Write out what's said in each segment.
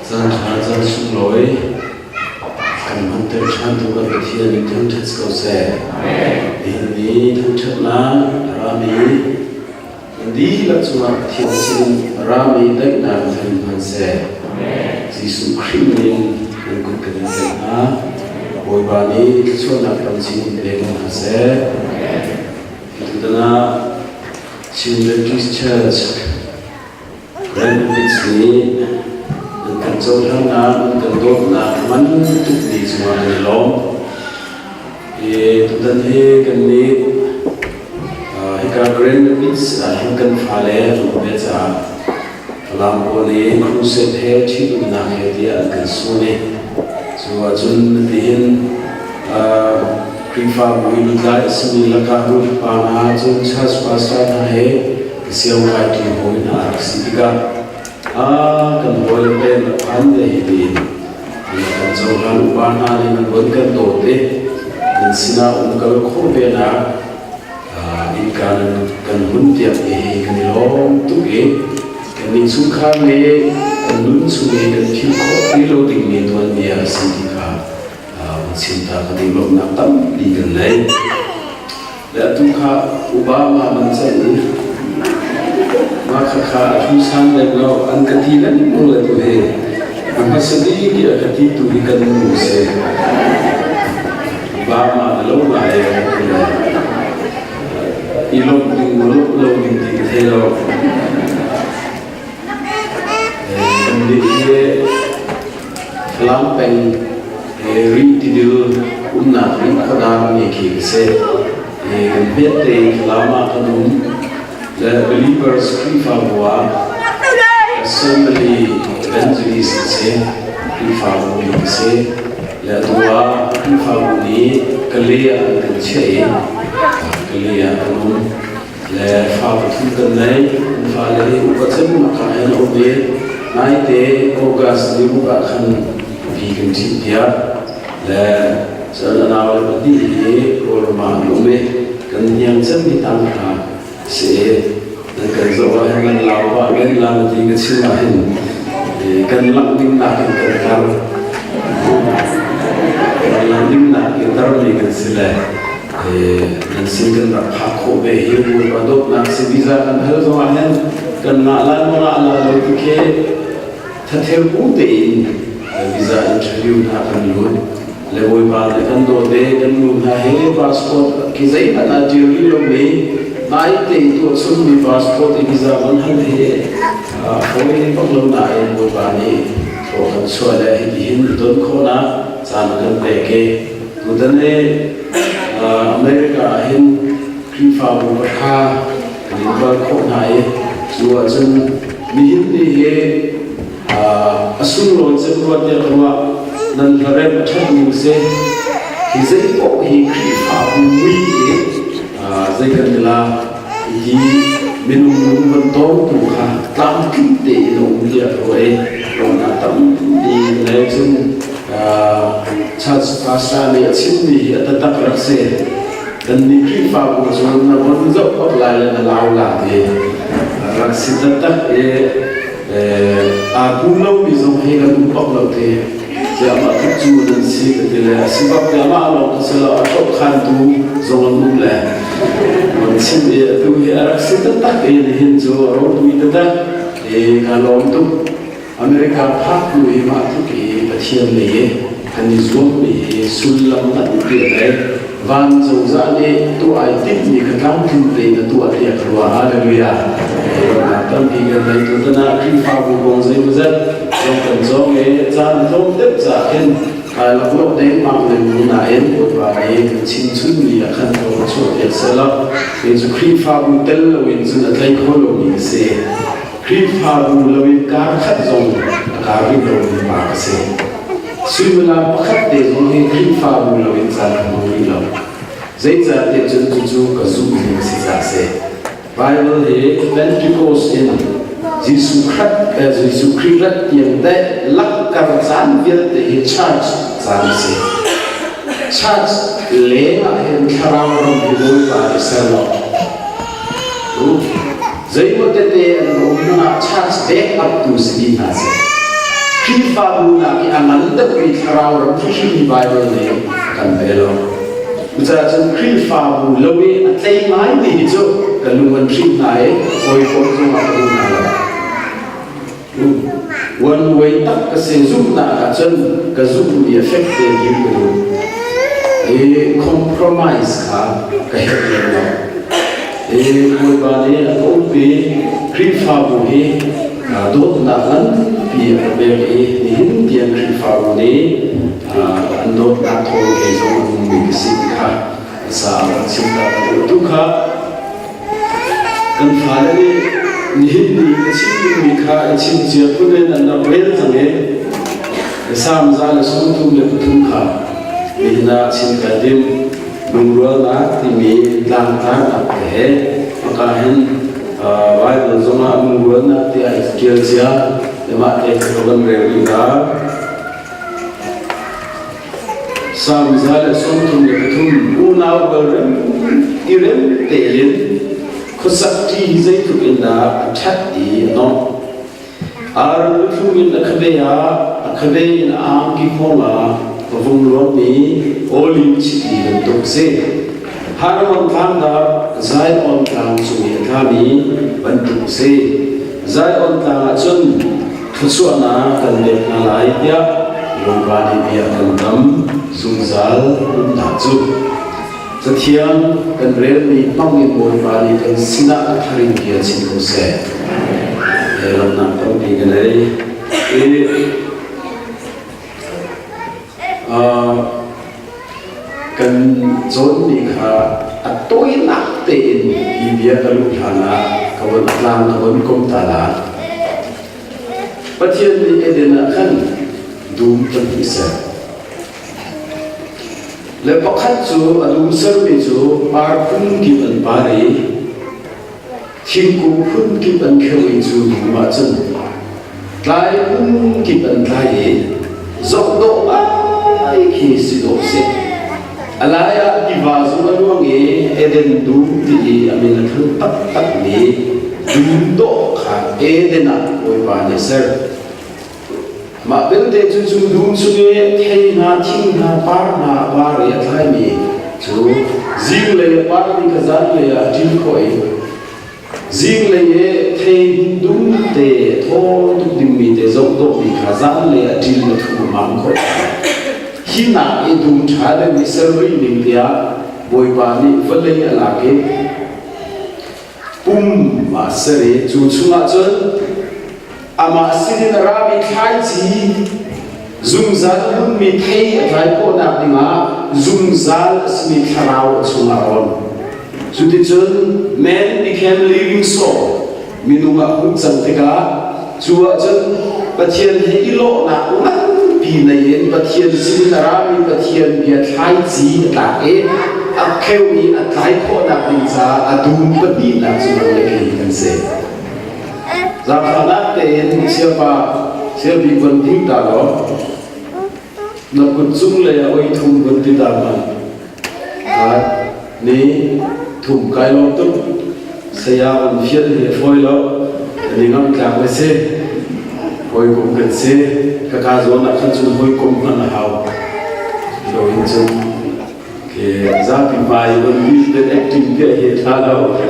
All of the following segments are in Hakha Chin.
Caan ṭha caan sunglawi kan hmanter ṭhantu kan Pathian in thangṭhat ko seh. Nihin ni thangṭhatnak a rami nan dihlak cungah Pathian sin a rami daihnak thar in hman seh. Jesuh Khrih min in nan kut kan in tlaih hna. Bawipa nih thluachuahnak tam chin in pe ko hna seh. Tutan ah Chin Baptist Church Grandparents nih an kan cohlannak, an kan dawtnak man tukmi cungah kan i lawm. Tutan hi kan nih hika Grand Rapids ah hin kan fale an um ve caah Falam pawl nih crusade he ṭhitumnak he tiah an kan sun i cu ahcun tihin Khrihfabu i lutlai a simi lakah nulepa hna cun church pastor hna he siangkai ṭi hawi hna a rak si tikah a kan hawile pen a phan ve hi tiin kan cohlan upa hna nih nan von kan dawt i nan sinah umkal khawh ve nak innka nan kan hun piak mi hi kan i lawm tuk i kan innchungkhar le kan nun chung i kan philh khawh ti lo dingmi tuanbia a si ti kha van chim ta ka ding lawmhnak tampi kan nei. Le atu kha Obama man chan in mah khakha a thu san lem lo an ka ti lengmang le tu hi a hmasa bik i a ka ti tu hi kan nu si. Obama na lo lai i lawmh ding maw lawmh lo ding ti ka thei lo. Kan nih hi Falam peng Rih tidil umnak Rih khuadar mi khi ka si. Kan hmet tein Falam ah kan um. Le Believers Khrihfabu ah Assembly Evangelist a si. Khrihfabu mi ka si. Le atu ah Khrihfabu nih Kalay ah an kan chiah i Kalay ah kan um. Le fa pathum kan nei. Kan fale hi upa cem ah hin a um i naite August ni ruk ah khan vi kan ṭhit piak. Le cun a nau le pahnih hi Kawlram ah an um i kan hniang cem hi tang kha si i nan kan zoh ah hin nan lau pah men la na ti ka chim ah hin kan langh ding nakin kan tar kan langh ding nakin tarmi kan si le nan sin kan rak phak khawh ve hi Bawipa dawtnak si visa kan hal zong ah hin kan ngah lai maw ngah la lo ti khi thatheu bu tein visa interview hna kan lut le Bawipa nih kan dawt e kan nu hna he passport khi zeihmanh ah ṭial rih lomi nai te tuah chungmi passport i visa van hal hi fawi bak lo nain Bawipa nih thaw kan chuah le hitihin i don khawhnak caan a kan pek i Tutan hi America ah hin Khrihfabu pahra kan in kal khawh hna i cu ahcun nihin ni hi a sunglawi cem rua tiah ka ruah. Nan hlarem a ṭhat ning si. Hi zei paoh hi Khrihfabu mui i zei kan ti la hi minung lung van tawngtu kha tlamtling tein a um tiah ka ruah i lawmhnak tampi le cun Church pastor nih a chimmi hi a taktak rak si. Kannih Khrihfabu cu na von zoh bak lai le na lau la ti rak si taktak i aa kum lomi zong hi kan um bak lo ti. Ziah mah tluk cu nan si ka ti le a si bak te amah lawng ka si lo a ṭohkhantu zong an um le von chim i atu hi a rak si taktak i nihin cu a ropui taktak i kaa lawm tuk. America phak hnu i mah tluk i Pathian lei i kan i zuammi hi sullam nganpi a ngei. Van cozah nih tuah ai timhmi kha tlamtling tein a tuah tiah ka ruah. Hallelujah. Ruahnak tampi kan ngei. Tutan ah Khrihfabu kong zeimawzat zong kan cawng i caan tlawm deuh caah khin kai laklawh dengmang lengmang nain Bawipa nih kan chimchunmi a khan ko ka chuahpiak sehlaw kei cu Khrihfabu tel loin cun a tlei kho lomi ka si. Khrihfabu loin kar khat zong a kar rih lomi pa ka si. Suimilam pakhat te zong hi Khrihfabu loin caan ka hmang rih lo. Zeicahtiah cun cucu ka zumhning a si caah a si. Bible hi Pentecost in Jesuh Khrih eh, Jesuh Khrih rat tiang deh lakkar caan vialte hi church caan a si. Church leng ah hin thlarau ram hi Bawipa nih ser lo. Zeimaw tete an um hmanh ah church backup tu si dih hna seh. Khrihfabu nak i a ngan deuhmi thlarau ram hrimhrim hi Baibal nih a kan pe lo. Cucaah cun Khrihfabu lo i a tlei ngaimi hi cu ka lung an hrin hna i hawikom zongah ka duh hna lo. One way tak ka si zumhnak ahcun ka zumhmi a fek te dir ka duh. I compromise kha ka herh lem lo. I Bawipa nih a ka umpi Khrihfabu hi dawtnak nganpi a ka pek i nihin tiang Khrihfabu nih an dawtnak thawng kei zong a nungmi ka si ti kha sa a rak chim ta ka duh. Tu kha kan fale nih nihin ni ka chim dingmi kha i chim cia phun in an rak rel cang i Salm 133 kha nihin ah chim kai tim. Lungrualnak timi tlangtarnak te he hmaka hin Bible zongah lungrualnak tiah i ṭial cia mah te ka van rel rih la. Salm 133 unau rual rem i rem tein khuasak ṭi hi zeitluk in dah a ṭhat i a nuamh. Aaron luthlum in a khabe ah a khabe in a angki khawng ah a vung luangmi oliv chiti bantuk si. Hermon tlang dar Zion tlang cung i a tlami bantuk si. Zion tlang ah cun thluachuahnak kan pek hna lai tiah Bawipa nih bia kan kam zungzal umnak cu. Cathiang kan relmi hmang in Bawipa nih kan sinah a thar in bia chim ko seh. Lawmhnak tampi ka nei. I kan cawnmi kha a tawinak tein hi bia ka luh hlan ah ka von tlang ka von kom ta la. Pathian nih Eden ah khan dum tampi ser. Le pakhat cu a dum sermi cu par phunkip an par i thingkung phunkip an kheuh i cu dum ahcun tlai phunkip an tlai i zohdawh ngai khi si dawh si. A lai ah tiva zung a luang i Eden dum ti i a min a thang taktakmi dum dawh kha Eden ah Bawipa nih a ser. Mah belte cu cu dum chung i thei hna, thing hna, par hna a par i a thlaimi cu zinglei a parmi kha zanlei ah a ṭin khawh i zinglei i thei dum te thaw tuk dingmi te zoh dawhmi kha zanlei ah ṭin a thu mam khawh. Hi nak i dum ṭha deuh i ser rih ning tiah Bawipa nih vawlei a lak i pum a ser i cu chungah cun amah sinin a rami thlaici zungzal a hmunmi thei a tlai khawhnak dingah zungzal a simi thlarau a chungah a rawn. Cuticun man became living soul minung ah hun cang tikah cu ahcun Pathian he i lawhnak nganpi nei in Pathian sinin a rami Pathian bia thlaici a tlak i a kheu i a tlai khawhnak ding caah a dum pahnihnak cu nang le kei kan si. Zaangfahnak tein siapa siapi von ding ta law na kut cung lei ah oi thum von ti ta hmanh. Khat ni thum kai lawm tuk. Saya on fial hi a fawi lo. Kan i ngamh tlak le si. Hawikom kan si. Ka ka zawn ah khan cun hawikom hman a hau. Lo in cun Zapi hmai von bil ten acting piah hi tha lo.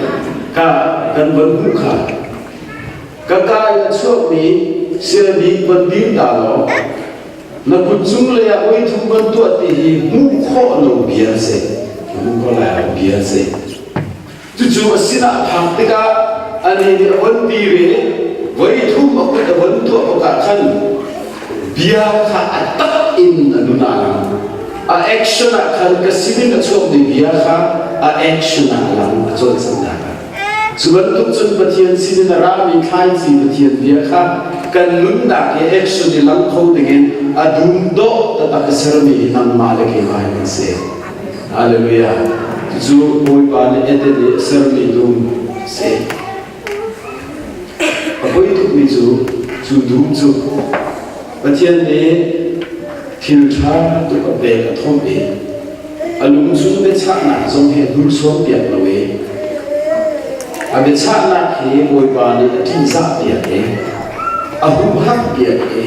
Ka kan von hmuh kha. Ka ka in a chuakmi sialbik von dir ta law na kut cung lei ah oi thum von tuah ti hi hmuh khawh lo bia si. Hmuh khawh lai lo bia si. Cucu a sinah phak tikah anih nih a von dir i voi thum a kut a von tuah awkah khan bia kha a tak in a nun aa lang. A action ah khan ka sinin a chuakmi bia kha a action ah a lang a cawlcanghnak ah. Cu bantuk cun Pathian sinin a rami thlaici Pathian bia kha kan nunnak i action i lang kho dingin a dum dawh taktak a sermi hi nangmah le keimah hi kan si. Hallelujah. Cucu Bawipa nih Eden i a sermi dum a si. A poi tukmi cu, cu dum cu Pathian nih thil ṭha tuk a pek a thawmh i a lungchung biachahnak zong hi a hnursuan piak lo i a biachahnak hi Bawipa nih a ṭihzah piak i a humhak piak i.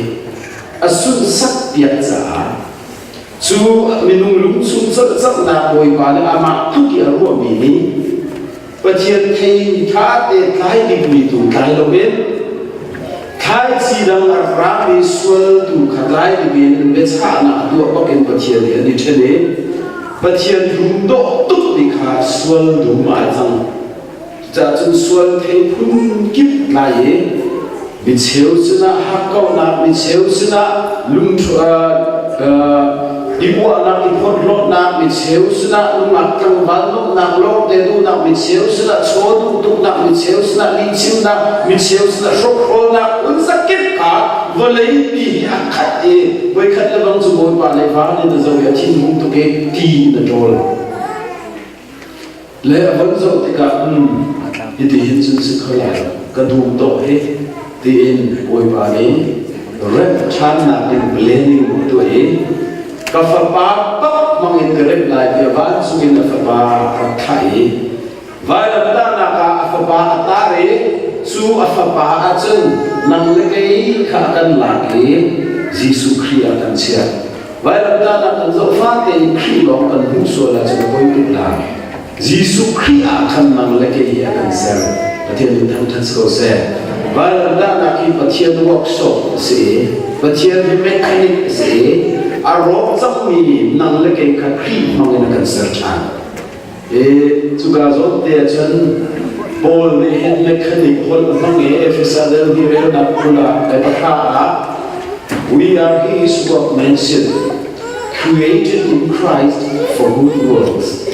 a sunhsak piak caah cu minung lungchung cawlcanghnak Bawipa le amah tluk i a ruahmi nih Pathian thei ṭha te tlai dingmi tu tlai loin thlaici dang a rami sual tu kha tlai dingin biachahnak a tuah bakin Pathian nih an i ṭhen i Pathian dum dawh tuk mi kha sual dum ai cang. Cucaah cun sual thei phun kip tlai i micheu sinah hakkauhnak, micheu sinah lungṭhu i uahnak, i phorhlawtnak, micheu sinah nungak tlangval nuamhnak, lawngte duhnak, micheu sinah chaw duh tuknak, micheu sinah lihchimnak, micheu sinah hrokhrawlnak, phun zakip kha vawlei pi hi a khat i voikhat le bang cu Bawipa le van in a zoh i a thinhung tuk i ti in a ṭawl. Le a von zoh tikah hiti hin cun si kho lai lo, ka dum dawh hi tiin Bawipa nih remh ṭhannak ding planning a tuah i ka fapa bak hmang in ka remh lai tiah vancung in a fapa a rak thlah i vailamtahnak ah a fapa a tar i cu a fapa ahcun nang le kei kha a kan lak i Jesuh Khrih ah kan chiah. Vailamtahnak kan zoh fate in Khrih lawng kan hmuh sual ahcun a poi tuk lai. Jesuh Khrih ah khan nang le kei hi a kan ser. Pathian min thangṭhat si ko seh. Vailamtahnak hi Pathian workshop a si i Pathian hi mechanic a si i a rawk cangmi nang le kei kha Khrih hmang in a kan ser ṭhan. I cuka zawn te ahcun Paul nih hin mechanic holh a hmang i Efesa dal hi relnak 20 ah le pahra ah We are his workmanship created in Christ for good works.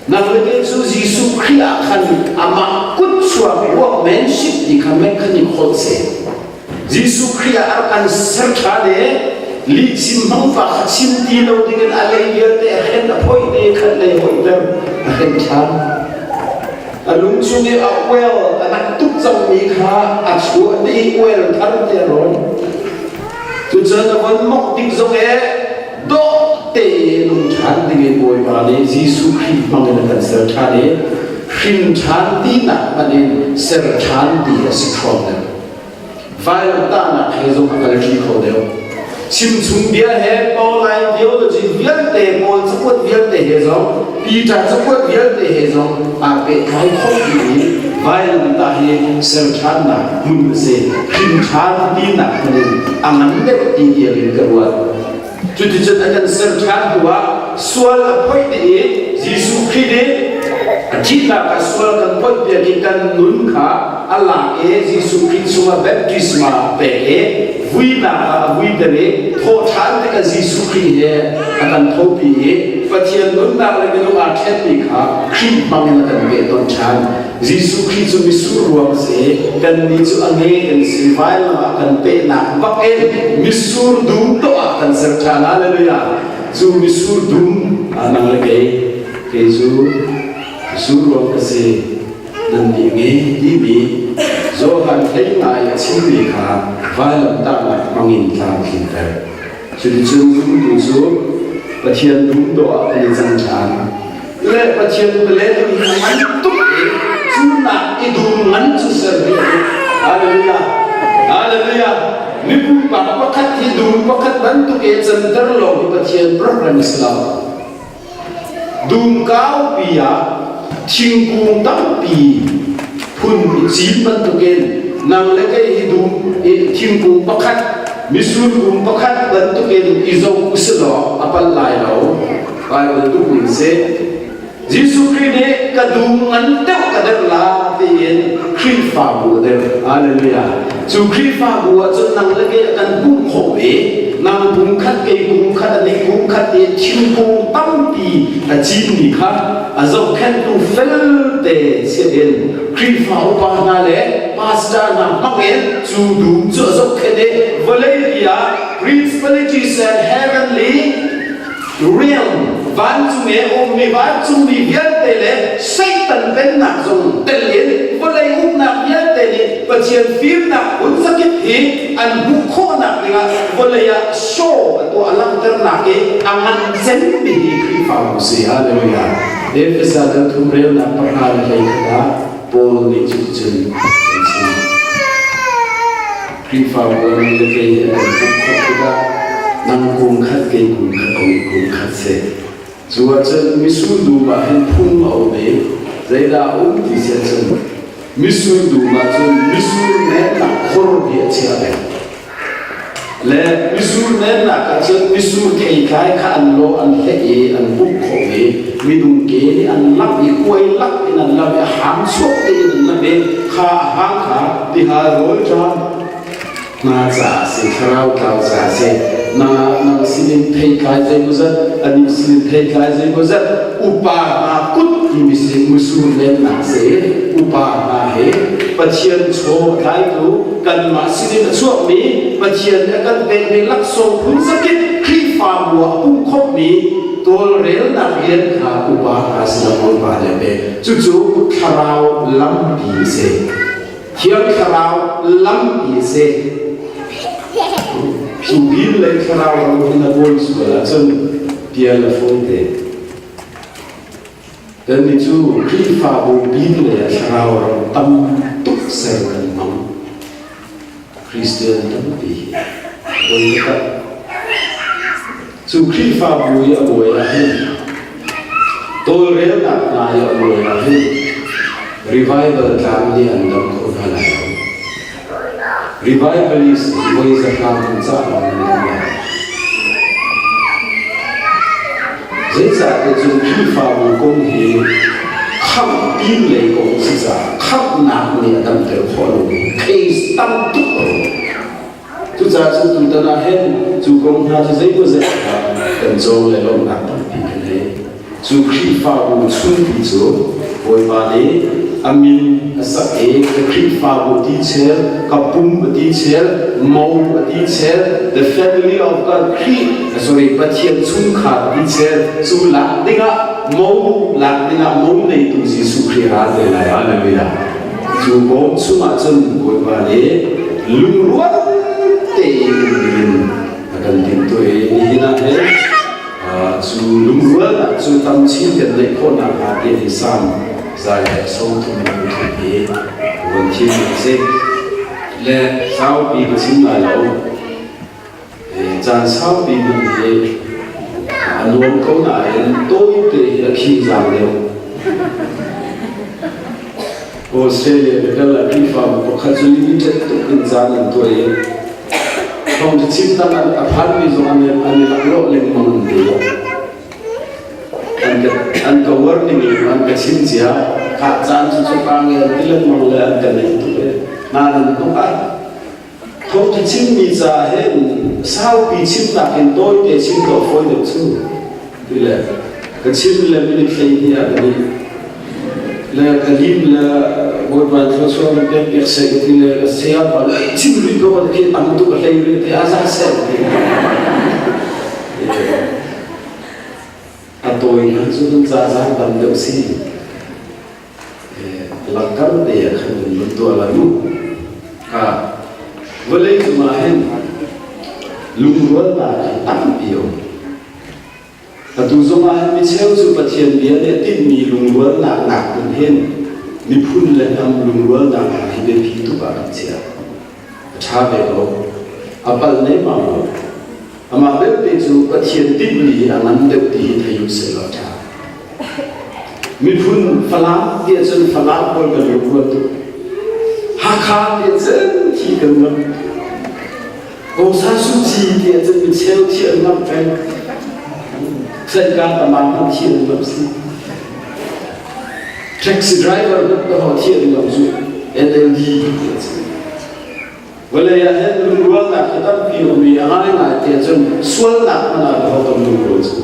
Nang le kei cu Jesuh Khrih ah khan amah kutchuak workmanship ti kha mechanic holh si. Jesuh Khrih ah a rak kan ser ṭhan i lihchim hmangfa kha chim ti lo dingin a lei vialte a hren a phoih te khat lei hoihter a hren ṭhan. A lung chung i a oil a nak tuk cangmi kha a chuah dih i oil thar te a rawn. Cucun a von mok tik zong e dawh tein nung ṭhan dingin Bawipa nih Jesuh Khrih hmangin a kan ser ṭhan i hrin ṭhan tinak hmanh in ser ṭhan ti a si hrawm deuh. Vailamtahnak he zong a kalṭi kho deuh. Chimchung bia he Paul ideology vialte, Paul cakuat vialte he zong, Peter cakuat vialte he zong aa pehtlai kho dih i vailamtah hi ser ṭhannak hmun a si. Hrin ṭhan tinak hmanh in a ngan deuh ti tiang in ka ruat. Cuticun a kan ser ṭhan hnuah sual a phoih dih i Jesuh Khrih nih a thihnak ah sual kan phoihpiak i kan nun kha a lak i Jesuh Khrih chungah baptisma a pek i vuinak ah a vuiter i thawhṭhan tikah Jesuh Khrih he a kan thopi i Pathian nunnak le minung aa ṭhenmi kha Khrih hmangin a kan pehtonh ṭhan. Jesuh Khrih cu mitsur ruang a si, kannih cu a nge kan si, vailam ah kan pehnak bak in mitsur dum dawh ah kan ser ṭhan. Hallelujah! Cu mitsur dum ah nang le kei, kei cu mitsur ruang ka si, nannih nge timi Johan hlei ngai a chimmi kha vailam tahnak hmangin tlam tlinter. Cuticun zumtu cu Pathian dum dawh ah kan i cang ṭhan. Le Pathian pale hi a ngan tuk i cu nak i dum ngan cu ser dih a duh. Hallelujah! Hallelujah! Mi pumpak pakhat hi dum pakhat bantuk i a canter lawng hi Pathian program a si lo. Dum kaupi ah thingkung tampi phun i cin bantukin nang le kei hi dum i thingkung pakhat mitsur kung pakhat bantukin i zoh usilaw a palh lai lo. Bible duh ning si. Jesuh Khrih nih ka dum ngan deuh ka deuh la tiin Khrihfabu a deuh. Hallelujah. Cu Khrihfabu ah cun nang le kei a kan pumh khawh i nang pum khat kei pum khat anih pum khat i thingkung tampi a cinmi kha a zohkhenhtu felte chiah in Khrihfa upa hna le pastor hna hmang in cu dum cu a zohkhenh i vawlei pi ah principalities and heavenly realm vancung i a ummi vancungmi vialte le Satan pennak zong tel in vawlei uknak vialte nih Pathian fimnak phun zakip hi an hmuh khawhnak dingah vawlei ah show a tuah a langhternak i a ngan cemmi hi Khrihfabu si. Hallelujah. Efesa dal thum relnak pahra le hlei khat ah Paul nih cuticun an chim. Khrihfabu ah le kei hi an pumh khawh tikah nang kung khat kei kung khat ong kung khat si. Cu ahcun misur dum ah hin phung a um i zeidah a um ti si ahcun misur dum ah cun misur nennak khor hi a chia peng. Le misur nennak ah cun misur theitlai kha an lo an hleh i an pumh khawh i minung ke nih an lamh i kuai lak in an lamh i a hang chuak tein an lamh i kha a hang kha tihal rawl ṭam hna caah si thlarau tlau caah si na nang sinin theitlai zeimawzat anih sinin theitlai zeimawzat upa hna kut timi si musur lennak si upa hna he Pathian chaw a tlaitu kanmah sinin a chuakmi Pathian nih a kan pekmi laksawng phun zakip Khrihfabu ah a pum khawmmi tawlrelnak rian kha upa hna sinah Bawipa nih a pek cucu thlarau lampi a si Thiang Thlarau lampi a si. Cu bil le thlarau ram hi na bawi sual ahcun pial a fawi te. Kannih cu Khrihfabu bil le thlarau ram tam tuk ser kan hmang. Christian tampi hi bawi taktak. Cu Khrihfabu i a bawi ah hin tawlrelnak hna i a bawi ah hin revival tlang nih an dam kho hna lai lo. Revivalist voi zahra hmun cah lawng nan dam lai. Zeicahtiah cun Khrihfabu kong hi khamh pin lei kong a si caah khamhnak nih a damter khawh lomi case tam tuk a um. Cucaah cun tutan ah hin cu kong hna cu zeimawzet kha kan cawng le lawmhnak tampi kan ngei. Cu Khrihfabu chungpi cu Bawipa nih a min a sak i ka Khrihfabu ti chel, ka pum a ti chel, mo a ti chel, the family of God Khrih, sorry, Pathian chungkhar ti chel, cu lak dingah mo lak dingah mo neitu Jesuh Khrih ra te lai. Hallelujah. Cu bawm chungah cun Bawipa nih lungrual tein um dingin a kan timhtuah i nihin ah hin Cu lungrualnak cu tam chin kan neih khawh nakhnga tiah hi Salm zai le 33 in thum hi von thim a si. Le saupi ka chim lai lo. Caan saupi hman hi a nuam ko nain tawite hi a khing zaang deuh. Australia biakal ah Khrihfabu pakhat cu limited tuk in caan an tuah i thawngṭha chim dang an a phanmi zong an an i laklawh lengmang an ti. An ka an ka warning in an ka chim cia kha caan cu cu pa ngel ti lengmang le an ka neih tuk i hna nan hnuk ah thawngṭha chimmi ca hin saupi chimnak in tawite chim ko fawi deuh cu. Ti le ka chim le minute 12 ah ka dih. Le ka lim le Bawipa thluachuah kan pek piak seh ka ti le ka saya pa le chim rih ko ka khi tam tuk a hlei rih ti a za seh ti. A tawi hna cu kan ca zang tam deuh si. Langkar te ah khan kan vun tuah lai mu. Ka vawlei cung ah hin lungrualnak hi tampi a um. Atu zong ah hin micheu cu Pathian bia nih a tinhmi lungrualnak nakin hin miphun le hnam lungrualnak hna hi biapi tuk ah kan chiah. A ṭha ve ko. A palh nemmam lo. Amah belte cu Pathian tinhmi hi a ngan deuh ti hi thei u sehlaw a ṭha. Miphun Falam tiah cun Falam pawl kan lungrual tuk. Hakha tiah cun thi kan ngam. Aung San Suu Kyi tiah cun micheu thi an ngamh peng. Saika tamang hmanh thi an ngamh si. Taxi driver hmanh ka ho thi an ngamh cu NLD tiah cun. Vawlei ah hin lungrualnak hi tampi um i a ngaingai tiah cun sualnak hmanh ah ka ho tam lungrual cu.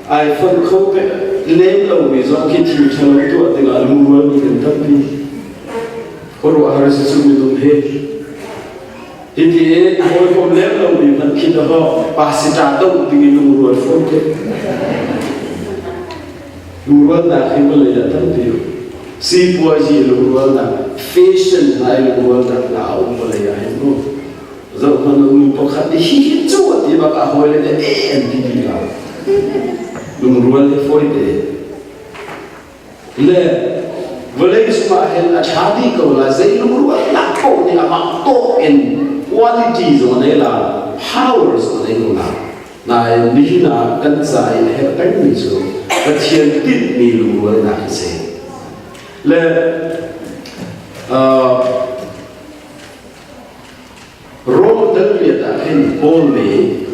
Ai fonh kho lem lomi zong khi thil ṭhalo tuah dingah lungrualmi kan tampi. Khuaruahhar si cu minung hi. Hiti i hawikom lem lomi hmanh khi dawh pasita doh ding in lungrual fawn te. Lungrualnak hi vawlei ah tampi um. Sipuazi lungrualnak, fashion hna i lungrualnak hna a um vawlei ah hin mu. Zoh hmanh u nu pakhat nih hi hi cu a ti bak ah hawile nih eh an ti dih la. Lungrual hi fawi te. Le Vawlei cungah hin a ṭha dih ko lai. Zei lungrualnak paoh nih amah tawk in quality zong a nei la, power zong a nei ko la. Nain nihin ah kan ca i a herh pengmi cu Pathian tinhmi lungrualnak a si. Le Rom dal riat ah khin Paul nih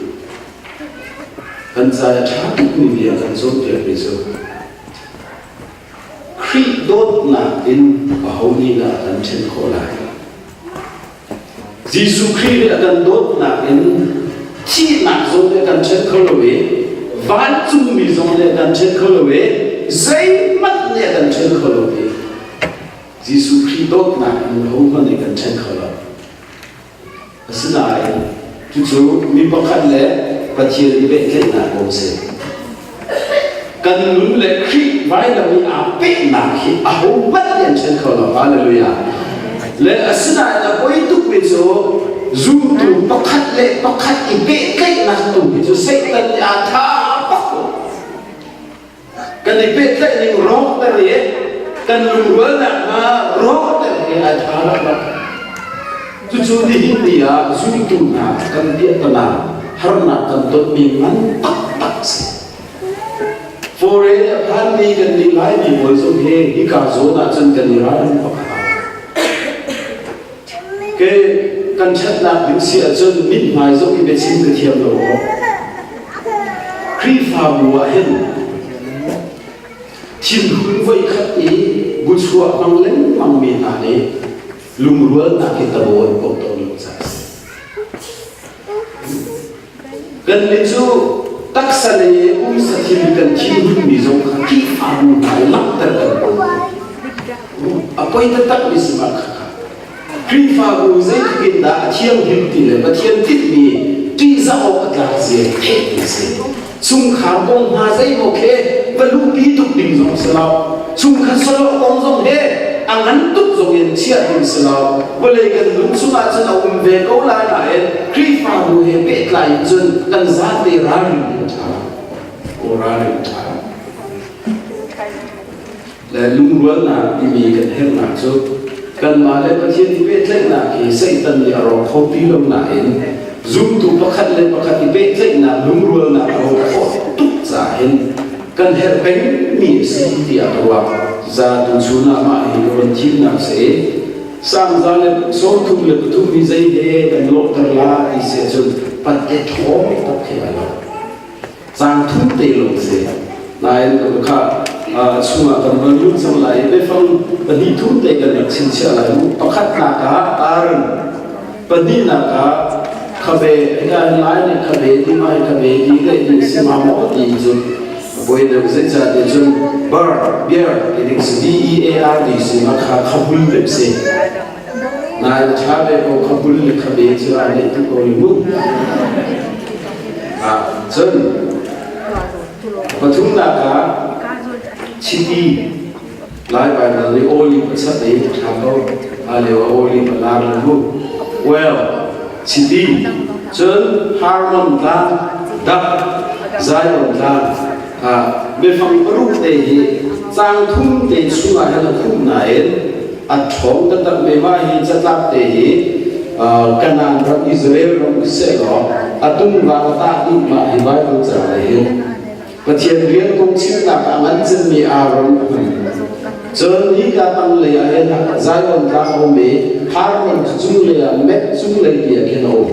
kan ca i a ṭha tukmi bia a kan cawnpiakmi cu Khrih dawtnak in aho nih dah a kan ṭhen khawh lai? Jesuh Khrih nih a kan dawtnak in thihnak zong nih a kan ṭhen kho lo i vancungmi zong nih a kan ṭhen kho lo i zeihmanh nih a kan ṭhen kho lo i Jesuh Khrih dawtnak in ahohmanh nih kan ṭhen kho lo. Asinain cucu mi pakhat le Pathian i pehtlaihnak kong si. Kan nun le Khrih vailam i aa pehnak hi ahohmanh nih an ṭhen kho lo. Hallelujah. Le asinain a poi tukmi cu zumtu pakhat le pakhat i pehtlaihnak tu hi cu Satan nih aa tha bak lo. Kan i pehtlaih ning rawkter i kan lungrualnak hna rawkter hi ai ṭha rak. Cucu nihin ni ah zumtu hna kan piahtana harnak kan tonmi ngan taktak si. Foreign a phanmi kan nih Laimi pawl zong hi hika zawn ah cun kan i ralring pakhat. Ke kan ṭhatnak ding si ahcun mithmai zong i biachim ka thiam lo awk. Khrihfabu ah hin thinhun voikhat i buchuah hmang lengmangmi hna nih lungrualnak hi tabo an poh tawn lo caah a si. Kannih cu taksa lei i pumsa thil kan thinhunmi zong kha Khrihfabu hna i langhter kan hmang. A poi taktakmi si mah kha. Khrihfabu zeitluk in dah a thianghlim ti le Pathian tinhmi ṭihzah awk a tlak zia theih a si. Chungkhar kong hna zeimaw khi va luhpi tuk ding zong si lo. Chungkhat sawlawh kong zong hi a ngan tuk zong in chiah ding si lo. Vawlei kan nun chungah cun a um ve ko lai nain Khrihfabu he pehtlai in cun kan zate ralring ding a ṭha. Aw ralring a ṭha. Le lungrualnak timi kan herhnak cu kanmah le Pathian i pehtlaihnak hi Satan nih a rawk kho ti lo nain zumtu pakhat le pakhat i pehtlaihnak lungrualnak a rawk khawh tuk caah hin kan herh pengmi a si tiah ka ruah. Za tuchun ah mah hi ka von thimnak si. Sangza le 33 hi zei he kan lawhter la ti si ahcun patte ṭhawng tak khi a lo. Cang thum te lawng si. Nain kha chungah kan van lut cang lai i biafang pahnih thum te kan rak chingchiah lai mu. Pakhatnak ah Aaron, pahnihnak ah khabe, hika hin lai nih khabe ti mai khabe ti le ti si ma maw ti cu poi deuh zeicah ti cun bar beer ti ding si B E A R D si ma kha khabul deuh si. Nain ṭha ve ko khabul le khabe cu aa neih tuk ko li mu. Cun pathumnak ah chiti Lai Baibal nih olive a chat i ṭha ko. A lio ah olive a lar le mu. Well, chiti cun Harmon tlang, dap, Zion tlang, biafang paruk te hi caang thum te chungah hin a khumh nain a ṭhawng taktak ve. Mah hi catlap te hi Kanaan ram Israel ram seh law a tungvang a tah dih mah hi Bible ca le hin Pathian rian kong chimnak ah ngan cemmi Aaron a hman. Cun hika tanglei ah hin Zion tlang a um i Harmon cu cunglei ah Met cunglei ti ah khin a um.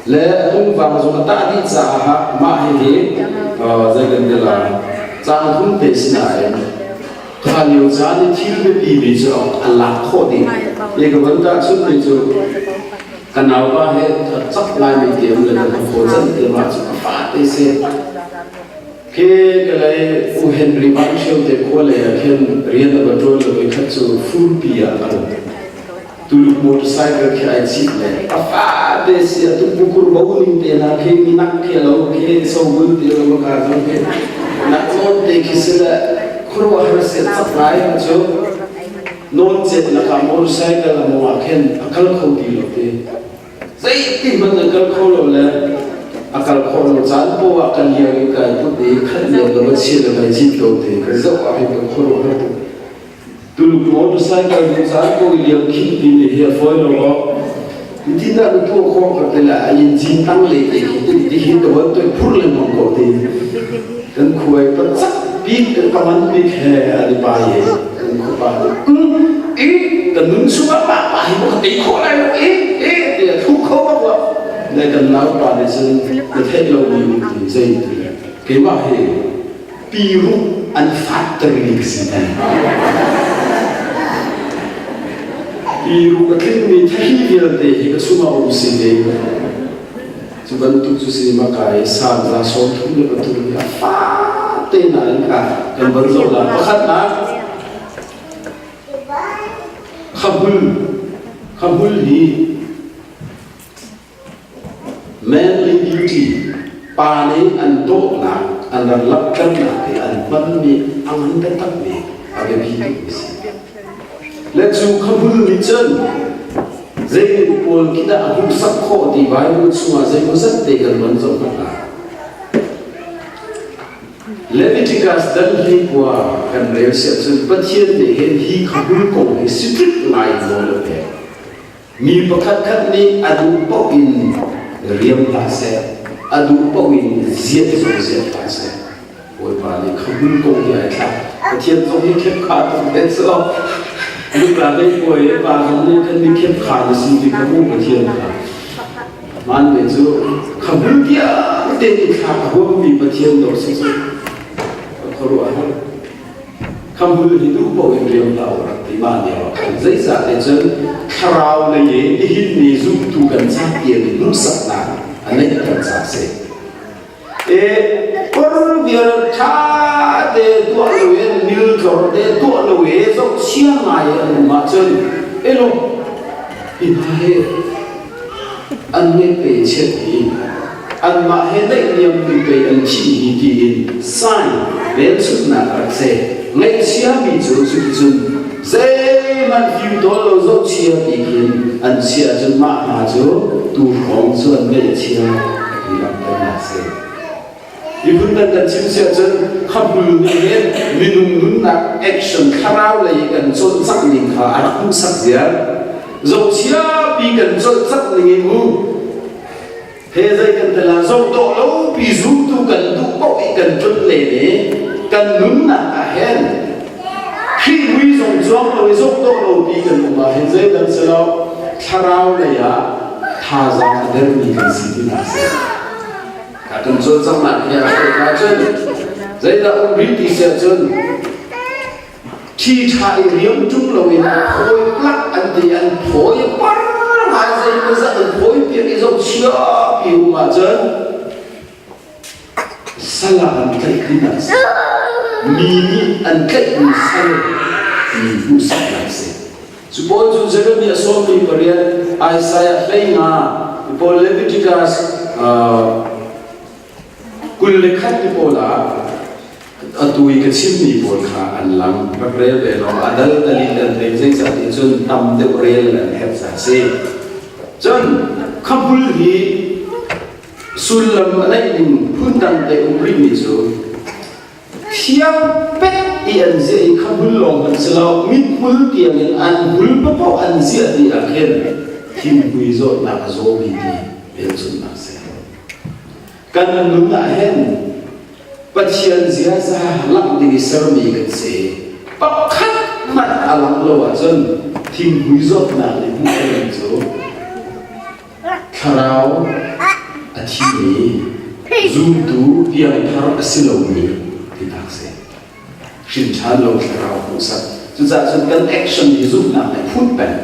Le a tungvang zong a tah dih caah mah hihi zei kan ti lai caang thum te sinain kha lio caan i thil biapi mi cu a lak khawh dih. I ka van tahchunhmi cu ka naupa he cak ngaimi te um le kan haw can te mah cu a fa te si. Khi ka lei U Henry Van Ṭhio te khua lei ah khin rian a va ṭuan le voikhat cu furpi ah a kal. Tuluk motorcycle khi ai cit le a fate si a tuk bukur bo ning te hna khi minak khi lo khi sobul ti lo ka zong khi nak nawn te khi si le khuaruahhar se chak ngai cu nawn cet laka motorcycle a mong ah khin a kal kho ti lo te zeiti hmanh a kal kho lo le a kal khawh lo caan poah ah kan liang i kai put i khat liang lo a chia le kai cit ko te ka zoh ah hin ka khuaruahhar tuk. Tuluk motorcycle ding caan ko i liam khim timi hi a fawi lo aw. Ti dah na tuah khawh ka te la a engine tang le te khi ti hi ka van toi phur lengmang ko ti. Kan khuai pacak bik kan paman bik he an i pai i kan khuapa i kan nun chungah pa pa hi ka tei khawh lai lo i e ti a thu kho bak lo. Le kan nau pa nih cun na theih lo mi um ti zei ti le keimah hi Piruk an fattermi ka si ti. Piruk a tlingmi thahri vialte hi ka chungah um si te. Cu bantuk cu si maka i Salm za 33 hi a fate nain kha kan van zoh la. Pakhatnak, khahmul, khahmul hi Manly beauty, pa nih an dawhnak, an rak langhternak i an hmanmi a ngan taktakmi a biapi tukmi si. Le cu khahmul nih cun zeitin pawl khi dah a hmuhsak khawh ti Bible chungah zeimawzat te kan von zoh hna lai. Leviticus dal hi kua kan rel siah cun Pathian nih hin hi khahmul kong hi strict ngai nawl a pek. Mi pakhatkhat nih a duh paoh in riam hlah seh, a duh paoh in ziat zong ziat hlah seh. Bawipa nih khahmul kong hi ai thlak. Pathian zong hi khepkha tuk te cu. Lukla lei puai i pa zong nih kan mi khepkha na si ti kha mu Pathian kha. Man ve cu khahmul tiang te i thlak a huammi Pathian dawh si cu. A khuaruah har. Khamhul hi duh paoh in riam hlah u rak ti mah lio ah khan zeicah ti cun thlarau lei i nihin ni zumtu kan ca tiang i hmuhsaknak a neihter ca a si. E kor vial ṭha te tuah loin miltlor te tuah lo i zohchia ngai an um ahcun elo hi hna hi an ngeih pe chiat hi anmah he naihniam mi pei an thih hi tiin sign velchutnak a rak si. Ngaihchiami cu cuticun zeihmanh fim tawl lo zohchia ti khin an chiah cun mah hna cu tu hrawng cu an ngaih a chia ti langhternak a si. Miphun dang kan chim siah cun khahmul nih hin minung nunnak action thlarau lei i kan cawlcangh ning kha a rak hmuhsak ziar. Zohchia pi kan cawlcangh ning in mu he zei kan tel ah zoh dawh lo pi zumtu kan duh paoh i kan tlun len i kan nunnak ah hin Khrih mui zong cuang lo i zoh dawh lo pi kan um ah hin zeidang si lo thlarau lei ah thazaang a dermi kan si tinak si. A kan cawlcanghnak hi a pek ahcun zeidah um rih ti si ahcun thi ṭha i riam ṭung loin a phawi plak an ti an phawi par ngai zeimawzat an phawi piak i zohchia pi um ahcun sal ah an tlaih ding a si mi nih an tlaihmi sal ti hmuhsaknak a si Cu pawl cu Jeremiah 18, Isaiah 15, pawl Leviticus 21 ti pawl ah atu i ka chimmi pawl kha an lang. Rak rel ve law a dal dal in kan rel zeicah ti cun tam deuh rel an herh ca si. Cun khahmul hi sullam a neih ning phundang te um rihmi cu Thiang pek i an ziah i kha hmul lawng hmanh si lo, mithmul tiangin an hmul paohpaoh an ziah dih ah khin thinghmui zawtnak a zawmi ti hmelchunhnak a si. Kan nun ah hin Pathian ziaza langh ding i sermi kan si. Pakhat hmanh a langh lo ahcun thinghmui zawtnak nih hmuh ding cu Thlarau a thimi zumtu piangthar a si lomi tinak si. Hrin ṭhan lo thlarau hmuhsak. Cucaah cun kan action hi zumhnak nih phut peng.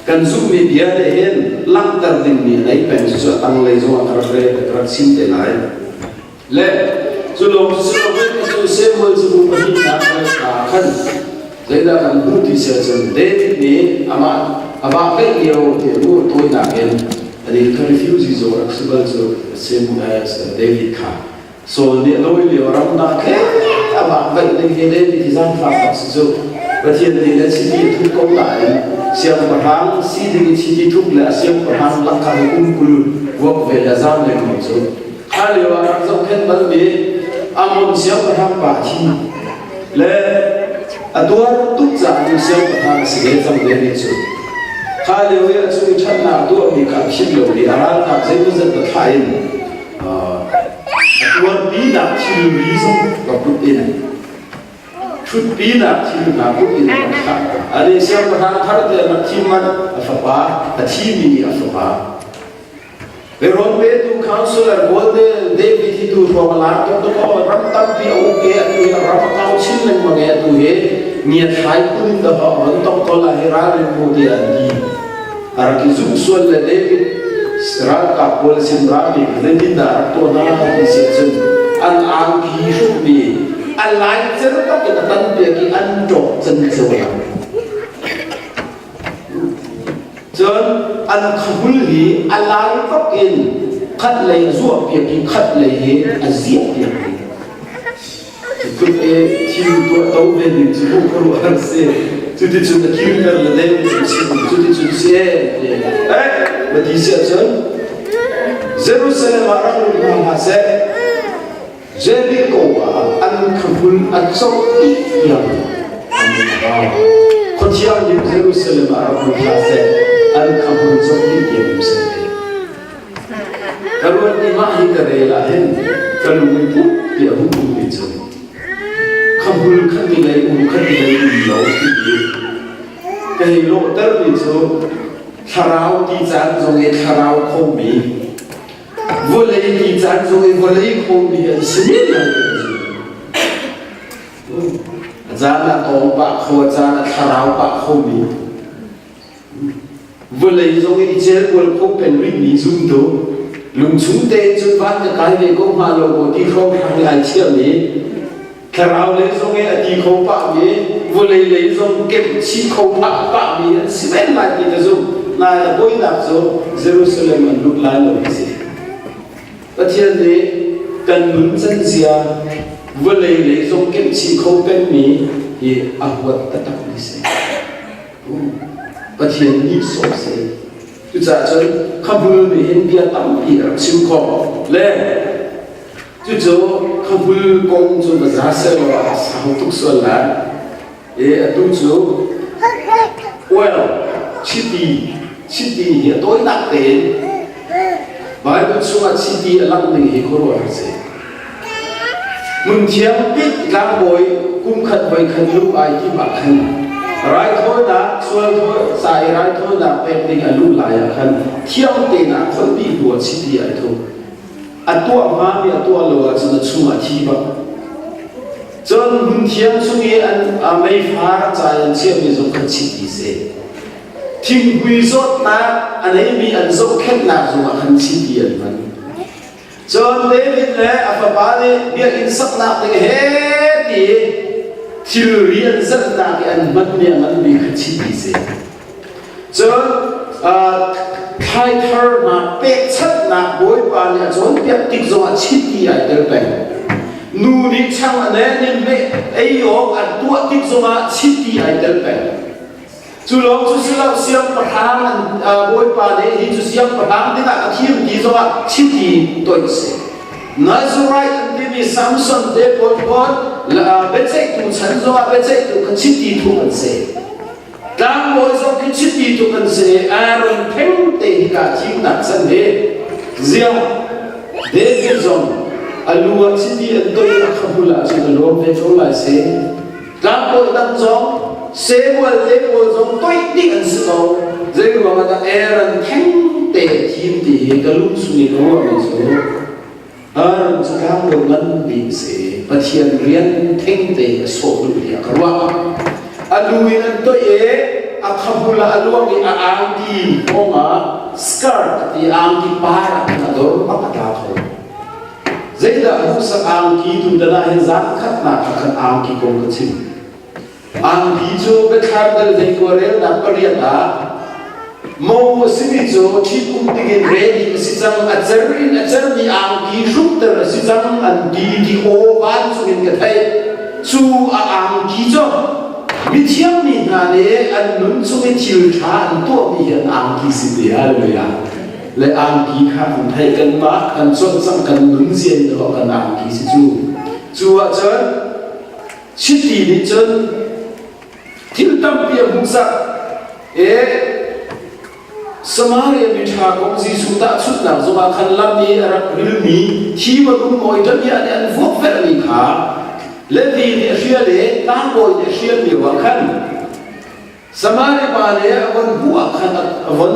Kan zumhmi bia nih hin langhter dingmi a nei peng. Cucu a tanglei zongah ka rak rel, ka rak chim te lai. Le cu lawng cu si loin cu Samuel cabu pahnihnak ah khan zeidah kan hmuh ti si ahcun David nih amah a vah peih lio ti mu tawinak in ani kha refugee zong rak si bal cu Samuel David kha Saul nih a dawi lio ramdang khe a vah vaih ding hi David hi zaangfak bak si cu Pathian nih le chiti a thup ko nain siangpahrang si ding i chiti thup le a siangpahrang lakah i kum 20 vuak ve le zam lengmang cu Kha lio ah rak zohkhenh balmi Ammon siangpahrang pa thi le a tuar tuk caah cu siangpahrang. a si ve cang ve mi cu. Kha lio i a cung i ṭhatnak a tuahmi kha a philh lo i a ralkap zeimawzat va thlah in a tuarpinak thilri zong va put in ṭhutpinak thil hna put in a rak thlah. Ani siangpahrang thar te rak thim manh a fapa a thimi nih a fapa Ron petu councilor pawl te David hi tu hrawng a lar tuk tuk aw ram tampi a uk e atu hi a ram a kau chin lengmang e atu hi ngiathlai phun in dahawk ron tong ko la hi ralrin mu tiah an ti. A rak i zumh sual le David ralkap pawl sin rami kha zeitindah a rak tuah hna ti si ahcun an angki hrukmi a laicer bak in a tan piak i an ṭawk can cio la. Cun an khahmul hi a lai bak in khat lei a zuahpiak i khat lei hi a ziahpiak i cutluk i thil tuahto ve ding cu mu khuaruahhar si. Cuticun a kirter le deu cu chim cuticun si eh eh va ti si ahcun Jerusalem ah rak lut hna hlah seh Jericho ah an khahmul a cawh dih tiang an um. Khuathianghlim Jerusalem ah rak um hlah seh, an khahmul cawh dih tiang um seh. Ka ruat i mah hi ka rel ah hin ka lung i put ti a hung ummi cu khahmul kha ti lei um kha ti lei um lo ti hi ka hei lawhtermi cu thlarau ti caan zong i thlarau khomi Vawlei ti caan zong i vawlei khomi an si men lai ti ka zum. A caan ah tawng pah kho, a caan ah thlarau pah khomi. Vawlei zong i celkual kho peng rihmi zumtu lungchung tein cun van ka kai ve ko hnga lo maw ti hrawnghrang i ai chiahmi Thlarau lei zong i a ti kho pahmi, vawlei lei zong kemh chih kho phah pahmi an si men lai ti ka zumh. Nain a poinak cu Jerusalem an lut lai lo hi si. Pathian nih kan nun can zia vawlei lei zong kemh chih kho pengmi hi a huat taktakmi si. Pathian nih sawh si. Cucaah cun khahmul nih hin bia tampi a rak chim khawh. Le Cucu khahmul kong cu va za sehlaw a sau tuk sual lai. I atu cu oil chiti chiti hi a tawinak tein Bible chungah chiti a langh ning hi khuaruahhar si. Hmunthiang bik tlangbawi kum khat voi khat luh ai tim ah khan raithawinak sual ca i raithawinak pek ding a luh lai ah khan thiang tein a kholh dih hnu ah chiti ai thup. A tuah hngami a tuah lo ahcun a chungah thi bak. Cun hmunthiang chung i an meifar ca i an chiahmi zong kha chiti si. Thinghmui zawtnak a neimi an zohkhenhnak zongah khan chiti an hman. Cun David le a fapa nih biakinn saknak ding he ti thilri an zalhnak i an hmanmi a nganmi kha chiti si. Cun thlaithar hna pekchanhnak Bawipa nih a cawnpiak tik zongah chiti ai tel peng. Nu nih chang a nen in meh ei awk an tuah tik zongah chiti ai tel peng. Cu lawng cu si lo siangpahrang an Bawipa nih hi cu siangpahrang dingah a thim ti zongah chiti toih si. Nazarite an timi Samson te pawl pawl biaceihtu chan zongah biaceihtu kha chiti thuh an si. Tlangbawi zong khi chiti tuk an si Aaron theng te hika thimnak chan hi ziang David zong a lu ah chiti an toi a khahmul ah cun a lawm ve ko lai si tlangbawi dang zong Samuel te pawl zong toih dih an si ko zei ruang ah dah Aaron theng te thim ti hi ka lung chung i ka ruahmi cu Aaron cu tlangbawi ngan bik a si. Pathian rian thengte a sawh duh tiah ka ruah. A lu in an toih i a khahmul ah a luang i a angki hngawng ah skirt a ti angki par ah khan a dor bak a tla kho. Zeidah hmuhsak angki tutan ah hin zan khatnak ah khan angki kong ka chim. Angki cu biathlam dal hleikua relnak pariat ah mo a simi cu ṭhitum dingin ready a si cang, a cer in a cermi angki hrukter a si cang an ti ti aw vancung in ka theih. Cu a angki cu mithiang mi hna nih an nun chung i thil ṭha an tuahmi hi an angki si ti hallelujah. Le angki kha an theih kanmah kan cawlcangh kan nunzia in kan angki si cu. Cu ahcun Chiti nih cun Thil tampi a hmuhsak. E Samaria miṭha kong Jesuh tahchunhnak zongah khan lam i a rak rilmi thi bantuk nawi ṭamiah nih an vuakvelhmi kha Levi nih a hrial i tlangbawi nih a hrial lioah khan Samaria pa le a von hmuh ah khan a von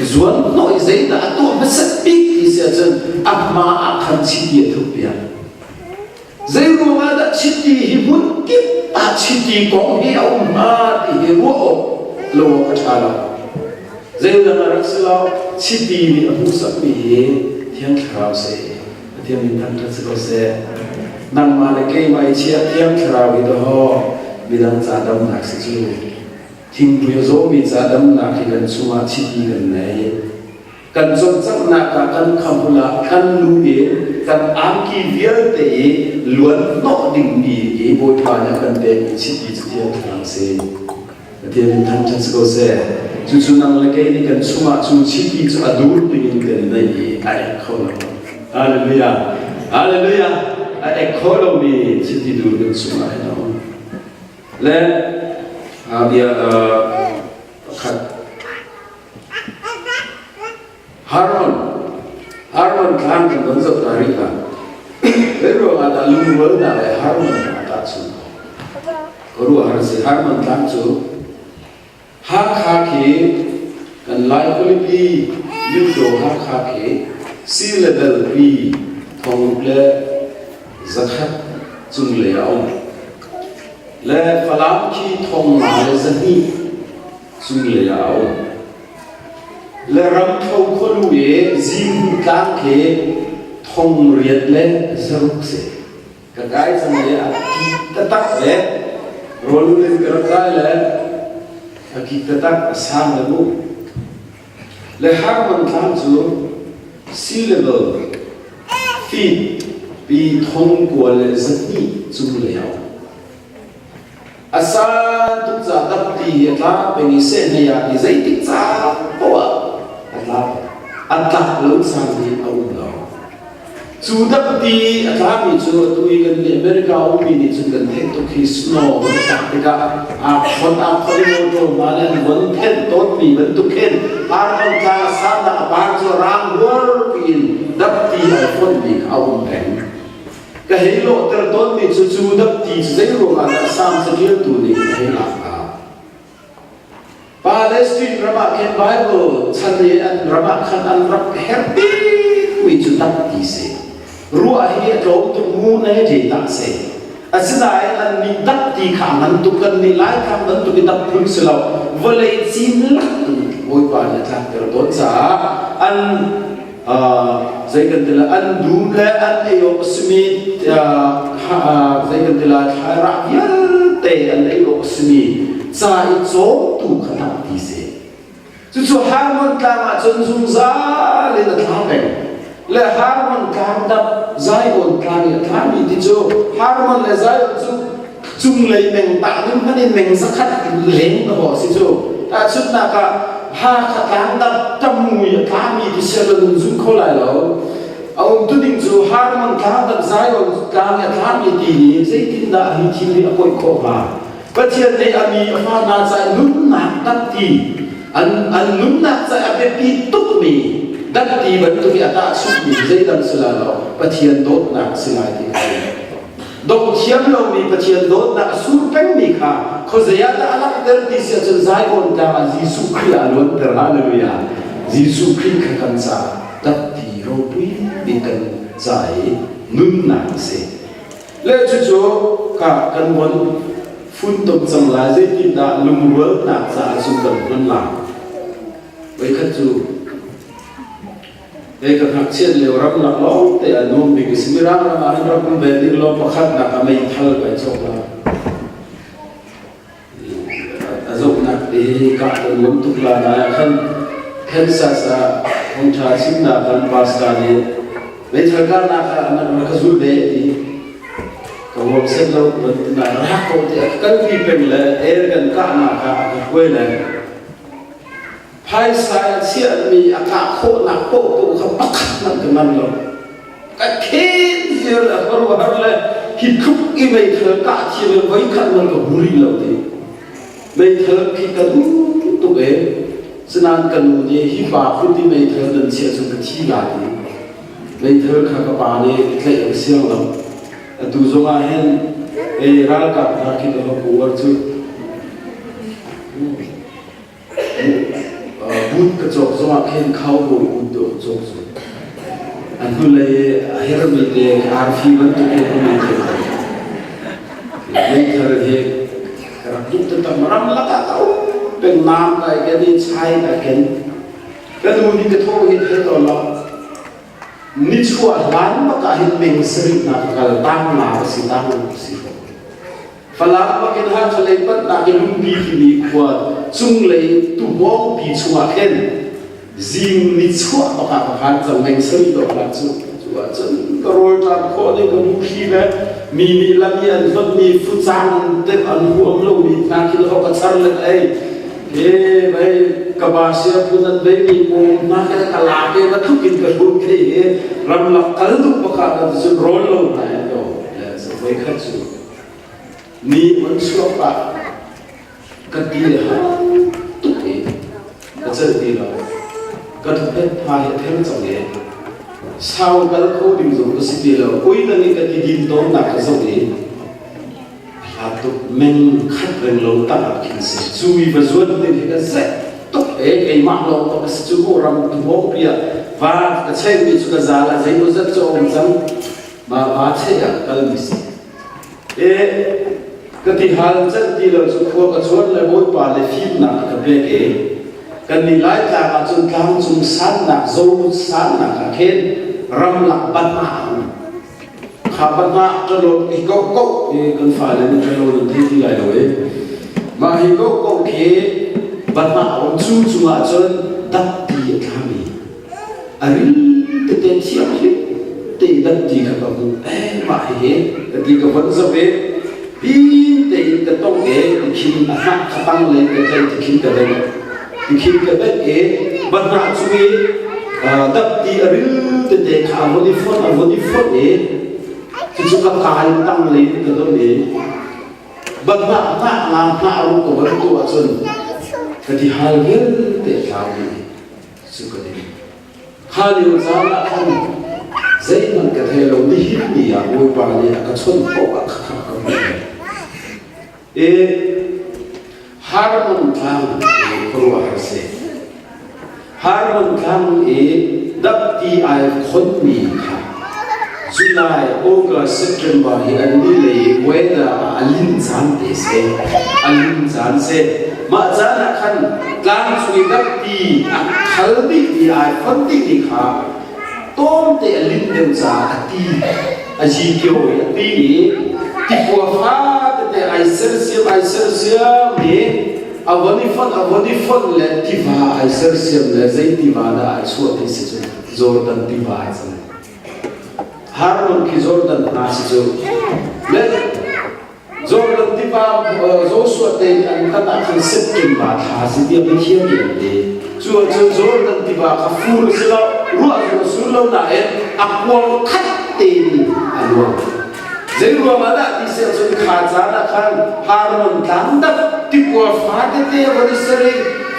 zuan hnawh i zeidah a tuah hmasat bik ti si ahcun a hma ah khan chiti a thukpiak. Zei ruangah dah chiti hi hmun kip ah chiti kong hi a um hnga ti hi ruah awk lo awk a ṭha lo. Zeidang a rak si lo, chiti nih a hmuhsakmi hi Thiang Thlarau si. Pathian min thangṭhat si ko seh. Nangmah le keimah i chiah Thiang Thlarau hi dawh midang ca damnak si cu. Thingpui a zawmi ca damnak hi kan chungah chiti kan nei. Kan cawlcanghnak ah kan khamhul ah kan lu i kan angki vialte i luan hnawh dingmi i Bawipa nih a kan pekmi chiti cu Thiang Thlarau si. Pathian in thangṭhat si ko seh. Cucu nang le kei nih kan chungah cu chiti cu a dur dingin kan i neih i a ek kho lo. Hallelujah! Hallelujah! A ek kho lomi chiti dur kan chungah hin a um. Le bia pakhat Harmon Harmon thlang kan von zoh ta rih la. Zei ruangah dah lungrualnak le Harmon a tahchunh? Ka ruah har si Harmon tlang cu Hakha khi kan Lai khualipi Myodaw Hakha khi sea level pi thongruk le zakhat cunglei ah a um. Le Falam khi thongnga le 200 cunglei ah a um. Le Ramthlo khualu i Zinghu tlang khi thong riat le zaruk si. Ka kai cang i a kik taktak le rawlul in ka rak kai le a kik taktak a sang le mu. Le Harmon tlang cu sea level feet pi thong kua le 200 cunglei a um. A san tuk ca dapti hi a tla peng i sehmei ah ti zeitik caan paoh ah a tla. A tlak lo caan hi a um lo. Cu dapti a tlami cu atu i kan nih America ummi nih cun kan theih tuk hi snow von tlak tikah aa khon aa khon i motor hna nih an von phenh tawnmi bantuk khin Harmon tlang a sannak a par cu rang huar piin dapti ai fonhmi kha a um peng. Ka hei lawhter tawnmi cu cu dapti cu zei ruangah dah Salm caṭialtu nih a hei lak hnga? Palestine ram ah khin Bible chan i an ram ah khan an rak herh bikmi cu dapti si. Ruah hi a tlawm tuk mu ne ṭe tak si. Asinain an nih dapti kha a ngan tuk kan nih Laitlang bantuk i dap phun si lo. Vawlei cin lak in Bawipa nih a tlakter tawn caah an zei kan ti lai an dum le an ei awk a simi zei kan ti lai thlairah vialte an ei awk a simi ca i cawmtu kha tak ti si cucu Harmon tlang ah cun zungzal in a thla peng le Harmon tlang dap Zion tlang i a thlami ti cu Harmon le Zion cu cunglei meng tah ding hmanh in meng zakhat leng na haw si cu tahchunhnak ah Hakha tlangdap tamui a tlami ti sian nun zum kho lai lo a um tu ding cu Harmon tlangdap Zion tlang i a tlami ti nih zeitindah hi thil hi a poih khawh hnga Pathian nih a mi a fa hna ca nunnak dapti an an nunnak ca a biapi tukmi dapti bantuk i a tahchunhmi zeidang si lai lo Pathian dawtnak si lai ti Dong thiam lomi Pathian dawtnak a sur pengmi kha khuazei ah dah a langhter ti si ahcun Zion tlang ah Jesuh Khrih ah a luanter. Hallelujah. Jesuh Khrih kha kan caah dapti ropui bik kan ca i nunnak a si. Le cucu ka kan von funtom cang lai zeitindah lungrualnak caah cun kan hman lai. Voikhat cu Hei ka ngakchiat lio ramlak lawng te a nuam bik a si. Mirang ram ah hin rak um ve ding law pakhatnak a meithal kai cawk la. A zohnak te kah ka nuam tuk la na khan Kansas ah thawngṭha chimnak kan pastor nih meithal kahnak ah na ka zul ve ti ka huam set lo ban tina rak ko te a kalpi peng le air kan kahnak ah a ka hruai le Phaisa in chiahmi a kah khawhnak paohpaoh kha pakhat hmanh ka man lo. Ka khen vial a khuaruahhar le hi tluk i meithal kah thiam in voikhat man ka hmu rih lo ti. Meithal khi ka duh tuk e. Sinain ka nu nih hi pa kut i meithal nan chiah cu ka thi la ti. Meithal kha ka pa nih tlaih a siang lo. Atu zong ah hin ei ralkap hna khi ka va kuar cu. But ka cawk zong ah khin cowboy but dawh ka cawk cu. A hnulei a hermi te arfi bantuk in a meithal meithal hi ka rak duh taktak ramlak ah ka um peng naam kai ken i chai kai ken. Ka nu nih ka thaw hi thei tawn lo. Nichuah hlan bak ah hin meng sarih hna ka kal tang nga ka si tang ka si. Falam bakin Hakha lei panhnak i Lungpi timi khua cunglei tuhmawngpi chungah khin zing nichuah bak ah ka phan cang meng sarih dawh hlan cu. Cu ahcun ka rawlṭam khawh ning ka buhri le mi nih lam i an hlonhmi fucang te an huam lomi hna khi ka ka char le ka ei. E vei ka ba sia phun an vei mi pawm hna khi ka lak i va tluk in ka hlun khi hi ramlak kal duh pakhat ah cun rawl lo hna in to le voi khat cu ni on chuak pah ka ti le ha tuk i ka celh ti lo ka thuphet pha hi a ther cang i sau kal kho ding zong ka si ti lo ui nang i ka ti din tawn nak ka zoh i a hlat tuk meng khat reng lo tak ah khin si cu i va zuan ding hi ka zek tuk e keimah lawng ka si cu mu ram tuhmawng pi ah va ka cheih mi cu ka zal ah zeimaw zat cu a um cang ma va cheih ah ka kal mi si e ka ti hal celh ti lo cu khua ka chuan le bawipa le fimnak a ka pek e kan nih Laitlang ah cun tlangcung sannak zorut sannak ah khin ramlak ban ah a um kha ban ah ṭalon hi ko ko hi kan fale nih ṭalon an thei ti lai lo e mah hi ko ko khi ban ah a um cu cungah cun dapti a tlami a ril tete thianghlim te dapti kha ka hmuh eh mah hihi ka ti ka von zoh i pin tein ka tong i tikhin a hnah kha tang lei ka tlaih tikhin ka bengh tikhin ka bengh i bahnah cung i dapti a ril tete kha a von i fonh a von i fonh i cucu ka kai tang lei in ka don i bahnah hnah nga hnah ru ka von tuah ahcun ka ti hal vialte tlau dih cu ka ding. Kha lio caan ah khan zeihmanh ka thei lo nihin ni ah Bawipa nih a ka chawnh paoh ah khakha ka hmuh. E Harmon tlang i khuaruahhar si. Harmon tlang i dapti ai khonmi kha July, August, September hi an ni lei weather ah a lin caan te si. A lin caan si. Mah caan ah khan tlang chung i dapti a khal dih mi ai khon dih mi kha tawmte a linh deuh caah a ti a zikio i a ti i tikua fa tete ai sersiam ai sersiam i a von i fonh a von i fonh le tiva ai sersiam le zei tiva dah ai chuah ti si cu Jordan tiva ai cang. Harmon khi Jordan hna si cu. Le Jordan tiva Joshua te nih an khat ah khan September thla si tiah Pathian nih an ti. Cu ahcun Jordan tiva kha fur a si lo, ruah zong a sur lo nain a kuang khat tein a luang. Zei ruang ah dah ti si ahcun kha caan ah khan Harmon tlang dak tikua fa tete a von i ser i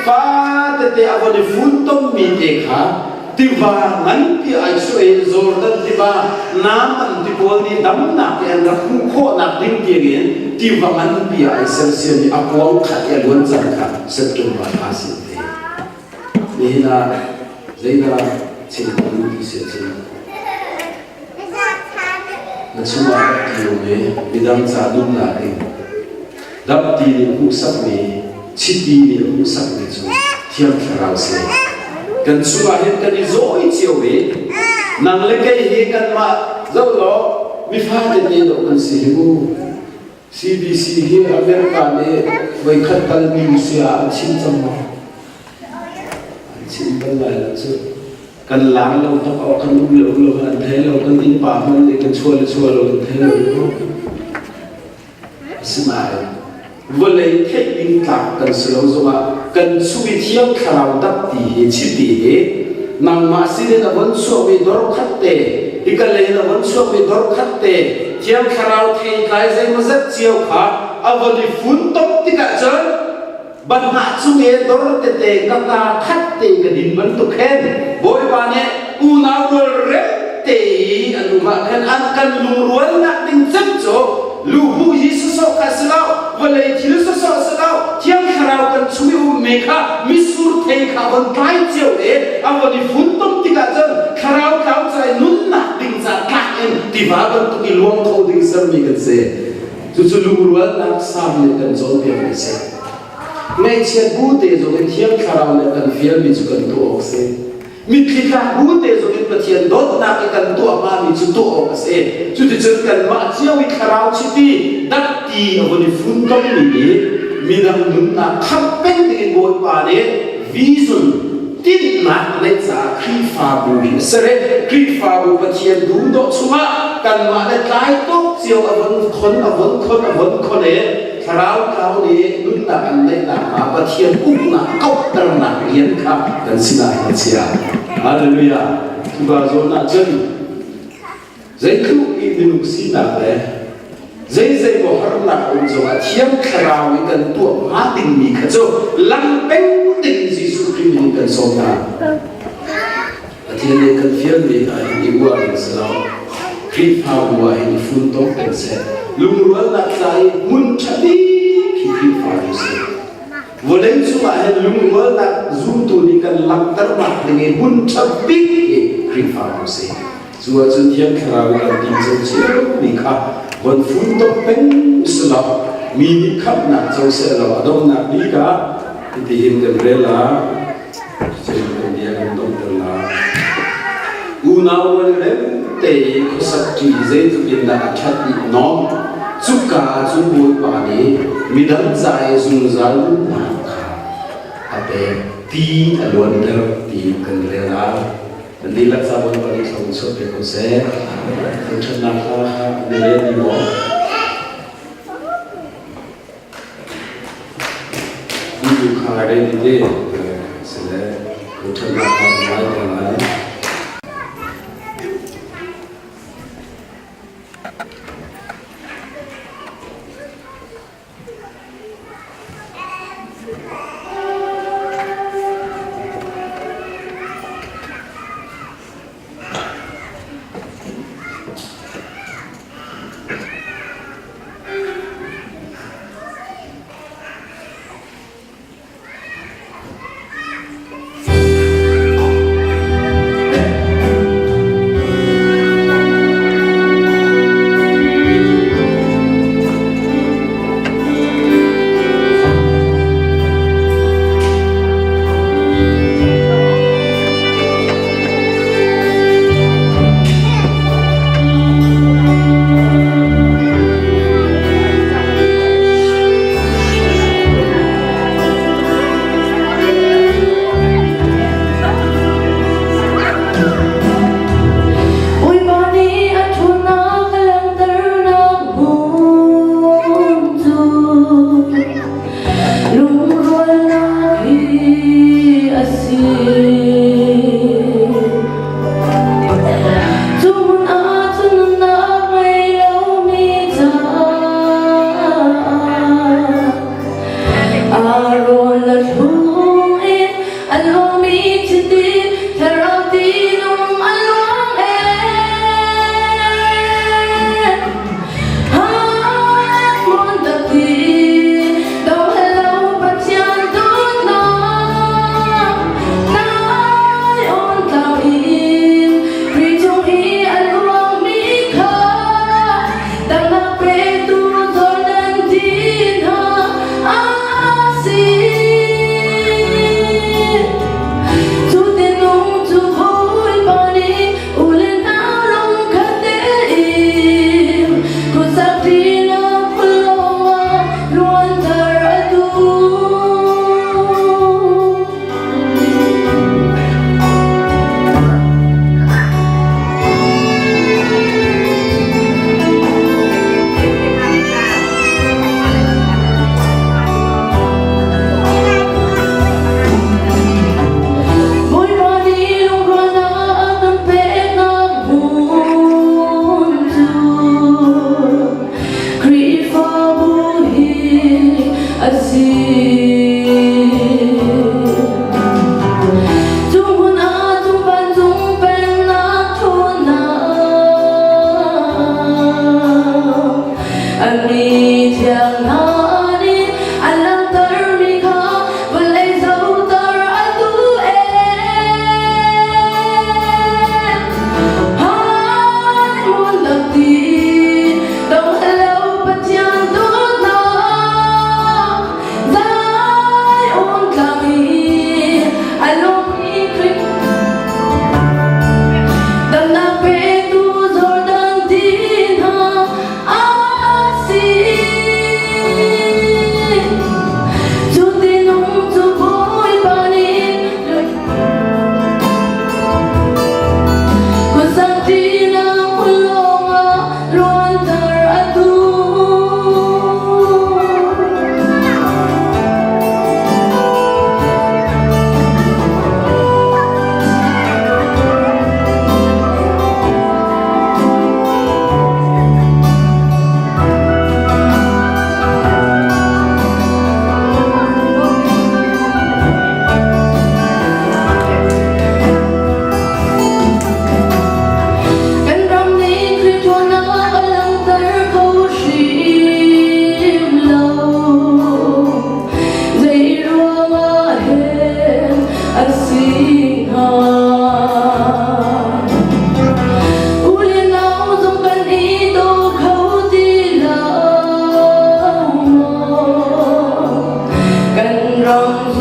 fa tete a von i funtommi te kha tiva nganpi ai chuah i Jordan tiva Naaman ti pawl nih damnak i an rak hmuh khawhnak ding tiangin tiva nganpi ah ai sersiam i a kuang khat i a luan cang kha September thla si te. Nihin ah zeidah chim ka duh ti si ahcun na chungah rak ti um i midang ca nunnak in Dapti nih a hmuhsakmi, chiti nih a hmuhsakmi cu Thiang Thlarau si. Kan chungah hin kan i zawi cio i nang le kei hi kanmah zoh law mifa tete dawh kan si hi mu. CBC hi America nih voikhat tal news ah an chim cang maw? An chim bal lai lo cu. Kan lar lo tak awk kan um le um lo an thei lo kan innpa hmanh nih kan chuah le chuah lo an thei lo. Asinain vawlei theih ding tlak kan si lo zongah kan chung i Thiang Thlarau dapti hi chiti hi nangmah sinin a von chuakmi dor khat te hika lei in a von chuakmi dor khat te Thiang Thlarau theitlai zeimawzat cio kha a von i funtom tikah cun. Banhah cung i dor tete ka kaa khat te ka din bantuk khin Bawipa nih unau rual rem te i an um ah khan an kan lungrualnak ding cem cu luhu hi sawsawh kha si lo, vawlei thil sawsawh si lo, Thiang Thlarau kan chung i ummi kha mitsur thei kha a von tlai cio i a von i funtom tikah cun Thlarau tlau ca i nunnak ding ca tlak in tiva bantuk i luang kho ding sermi kan si. Cucu lungrualnak sam nih kan cawnpiak mi si. Ngaihchiat bu te zong in Thiang Thlarau nih a kan fialmi cu kan tuah awk si. Mitthli tlak bu te zong in Pathian dawtnak i kan tuah hngami cu tuah awk a si. Cuticun kanmah cio i Thlarau chiti datti a vun i funtommi nih midang nunnak khamh peng dingin Bawipa nih vision tinhnak a neih caah Khrihfabu hi a ser i Khrihfabu Pathian duhdawh chungah kanmah le tlai tuk cio a von khon a von khon a von khon i thlarau tlau nih nunnak an neih nakhnga Pathian uknak kauhternak rian kha kan sinah hin a chia. Hallelujah. Cuka zawn ah cun Zeitluk i minung sinak le zeizei maw harnak um zongah Thiang Thlarau i kan tuah hnga dingmi kha cu lang peng ding Jesuh Khrih min in kan sawm hna. Pathian nih kan fialmi ah hin i uar in si lo. Khrihfabu ah hin i funtom peng seh. Lungrualnak ca i hmun ṭha bik hi Khrihfabu si. Vawlei cungah hin lungrualnak zumtu nih kan langhternak ding i hmun ṭha bik hi Khrihfabu si. Cu ahcun Thiang Thlarau i kan tinco ciomi kha von funtom peng usulaw mi nih khamhnak co sehlaw a donghnak bik ah hitihin kan rel la cuticun kan bia kan donghter la. Unau rual rem te i khuasak ṭi zeitluk in dah a ṭhat i nawm cuka ahcun Bawipa nih midang ca i zungzal nunnak kha a pek ti a luanter ti kan rel la. Kan dihlak ca Bawipa nih thawng in chuah pe ko seh. Thangṭhatnak hla kha an i rel dih maw? Ibu kha ready te sile thangṭhatnak hla kan ngai te lai. Bawipa nih a ṭhawnnak a langhternak hmun cu lungrualnak hi a si. Cu hmun ah cun nunnak ngei lomi caah Aaron a thlung i a luangmi chiti thlarau tinung a luang e. Hmun takti dohalo Pathian dawtnak nai on tlau in Khrih cung i a luangmi kha Dangdang petu Jordan ti hna a si.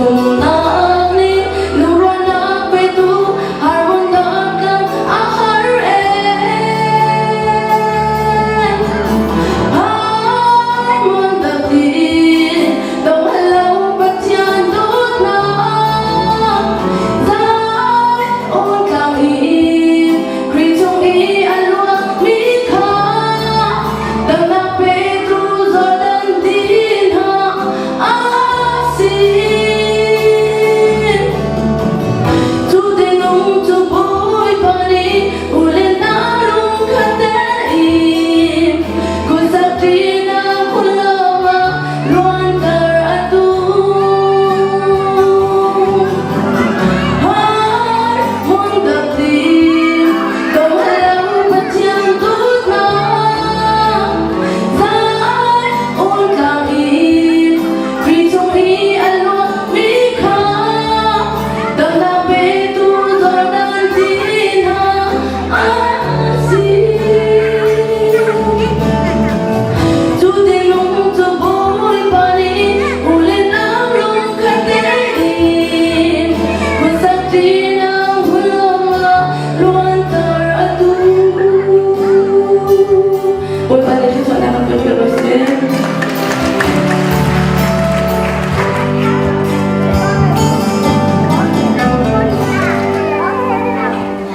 Chung.